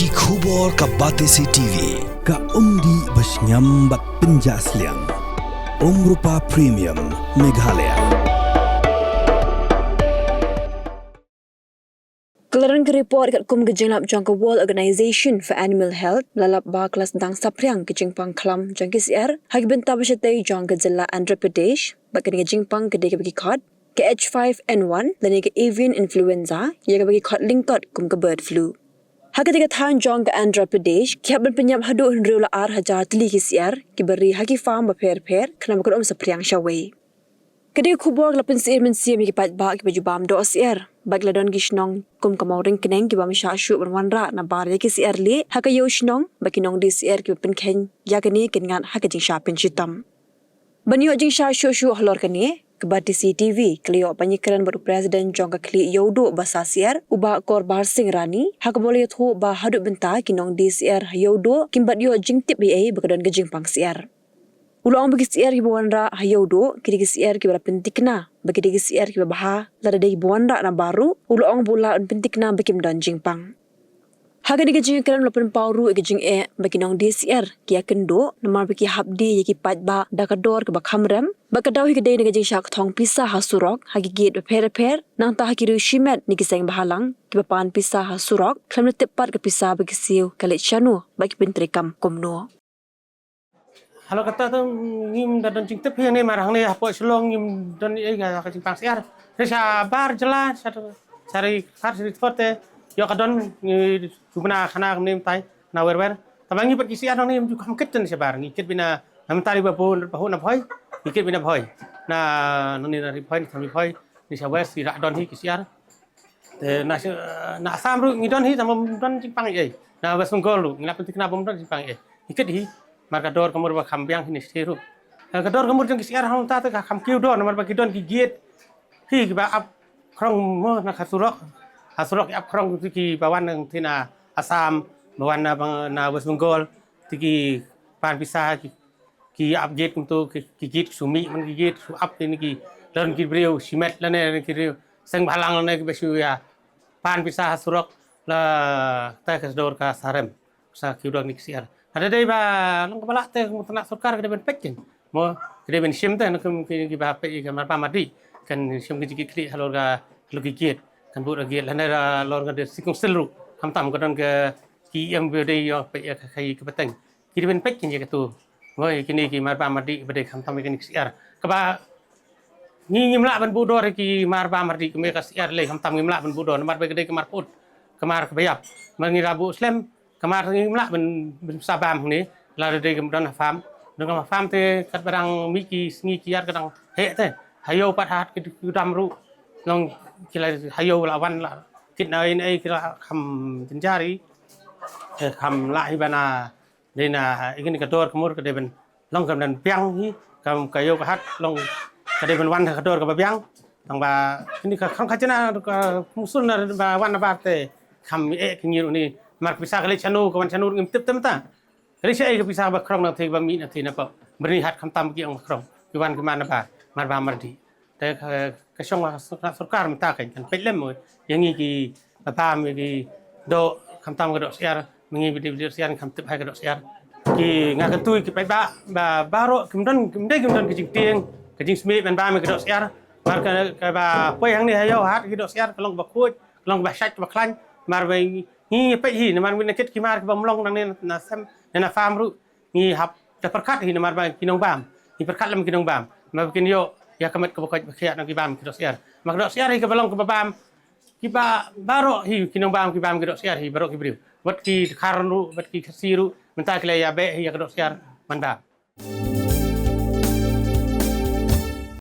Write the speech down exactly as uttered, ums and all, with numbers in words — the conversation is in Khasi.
Ki khubor ka Batesi T V, ka umdih ba shngiam bad pynjah sliang. Umrupa Premium, Meghalaya. Ka la don ka report katkum ka jinglap jong ka World Organization for Animal Health, la lap ba ka la sdang saphriang ka jingpang khlam jong ki syiar ha ki bynta ba shatei jong ka jylla Andhra Pradesh, bad kane ka jingpang ka dei kaba ki khot ka H five N one lane ka avian influenza, ïa kaba ki khot lyngkot kum ka bird flu. Ha katei ka thaiñ jong ka Andhra Pradesh, ki hap ban pynïap haduh hynriew la ar hajar tylli ki syiar kiba ri ha ki farm bapher bapher, khnang ba kan ym saphriang shawei. Ka dei ka khubor ka la pynsyier mynsiem ïa ki paidbah kiba ju bam doh syiar, bad ki la don ki shnong kum ka Mawryngkneng ki bym shah shuh ban wanrah nabar ïa ki syiar lieh ha ka ïew shnong, bad ki nongdie syiar kiba pynkheiñ ïa kane kin ngat ha ka jingshah pynshitom. Ban ïoh jingshah shuh shuh halor kane, ka Batesi T V ka la ïoh ban ïakren bad u President jong ka Khlieh Ïewduh Basa Syiar, u Bah Korbhar Singh Rani, ha kaba u la ïathuh ba haduh mynta ki nongdie syiar ha Ïewduh kim pat ïoh jingtip ei ei ba ka don ka jingpang syiar. U la ong ba ki syiar kiba wanrah ha Ïewduh ki dei ki syiar kiba la pynthikna ba ki dei ki syiar kiba bha, lada dei kiba wanrah nabar ruh, u la ong ba u lah ban pynthikna ba kim don jingpang. Ha kane ka jingïakren u la pynpaw ruh ïa ka jingeh ba ki nongdie syiar ki ïakynduh namar ba ki hap die ïa ki paidbah da ka dor kaba kham rem, bad ka daw hi ka dei na ka jingshah kthong pisa ha surok ha ki gate bapher bapher, nangta ha ki riew shimet ne ki seng bhalang kiba pan pisa ha surok khlem da tip pat ka pisa ba ki siew ka leit shano bad ki pyntreikam kumno. Halor kata te ngim da don jingtip hi hangne, mar hangne hapoh Shillong ngim don ei ka jingpang syiar. Te shabar jylla, sha, sha ri khat sha ri thot te ïoh ka don, ngi ju bna khana kumne mynta na wer wer. Tangba ngi pat ki syiar nangne ju kham kit tang shabar, ngi kit bina mynta ri ba bun ba hu na Bhoi, ngi kit bina Bhoi. Na nangne na ri Bhoi, na Thami Bhoi, ni sha West ri rak don hi ki syiar. Te na, na Assam ruh ngi don hi, tangba ym don jingpang ei. Na West Bengal ruh ngi la pynthikna ba ym don jingpang ei. Ngi kit hi, mar ka dor ka mur ba kham biang hi ne shatei ruh. Eh, ka dor ka mur jong ki syiar hangta te ka kham kiew dor namar ba ki don ki gate hi kiba ap khrong mo na ka surok. Ha surok ki ap khrong te kiba wan nangtei na Assam, ba wan na, na West Bengal, te ki pan pisa ki ki ap gate kumto, ki, ki gate shu mih man ki gate shu ap kine ki, don ki briew shimet lane ki briew seng bhalang lane kiba shu ïa pan pisa ha surok, la te ka dor ka sa rem, sa kiew dor kine ki syiar. Haba dei ba long kaba lah te kumta na sorkar ka dei ban peit kin. Mo, ka dei ban shim te na kum ki, kiba peit ïa ka marbam mardih. Kan shim ki jingkitkhlieh halor ka, halor ki gate. Kan bud ka gate lane halor ka District Council ruh. Khamtam ka don ka ki em ba dei ïa peit ïa ka, ka, ka pateng. Ki dei ban peit kin ïa katu. Hooid, kine ki marbam mardih ba dei khamtam ïa kine ki syiar. Kaba ngi ngim lah ban buh dor ïa ki marbam mardih, kine ki syiar lei khamtam ngim lah ban buh dor namar ba ki dei ki mar put, ki mar kaba ïap. Mar ngi la buh slem, ki mar ngim lah ban, ban sa bam hangne, la dei ki don ha farm. Don ha farm te katba dang mih ki sngi ki ar ka dang heh te. Ha ïew pat ha ki, ki dam ruh. Long ki la ha ïew la wan la kit na ei na ei ki la kham jynjar hi. Te kham lah hi ban, ah, dei na, ah, ïa kane ka dor ka mur ka dei ban long ka ban biang hi, ka, ka ïew ka hat long ka dei ban wan ha ka dor kaba biang. Tangba kine ka khrong ka jana ka musul na ba wan na bar te kham eh ka ngi ruh ni. Mar ka pisa ka leit shano ka wan shano ruh ngim tip te mynta. Ka leit shaei ka pisa ba khrong na te ba mih na te na pop. Byrni hat khamtam ki ong ba khrong. Ki wan ki mar na bar, marbam mardih. Te ka, ka shong ka sorkar mynta kan, kan peit lem ïa ngi kiba bam ïa ki doh, khamtam ka doh syiar, ma ngi ba dei ba doh syiar kham tip hai ka doh syiar. Ki nga kyntu ïa ki paidbah ba baroh kim don, kim dei kim don ka jingtieng ka jingsmit ban bam ïa ka doh syiar. Mar ka, kaba poi hangne ha ïew hat ki doh syiar ka long ba khuid, ka long ba shait ba khlaiñ. Mar ba ngi, ngi peit hi namar ngi na kit ki mar kiba ym long nangne na sem ne na farm ruh. Ngi hap da pyrkhat hi namar ba ki nongbam. Ngi pyrkhat lem ki nongbam. Namar ba kin ïoh ïa ka met kaba koit ba khiah na ki bam ki doh syiar. Ma ka doh syiar hi kaba long kaba bam kiba baroh hi ki nongbam ki bam ki doh syiar hi baroh ki briew. Wat ki Dkhar ruh, wat ki Khasi ruh, mynta ki la ïa beh hi ïa ka doh syiar ban bam.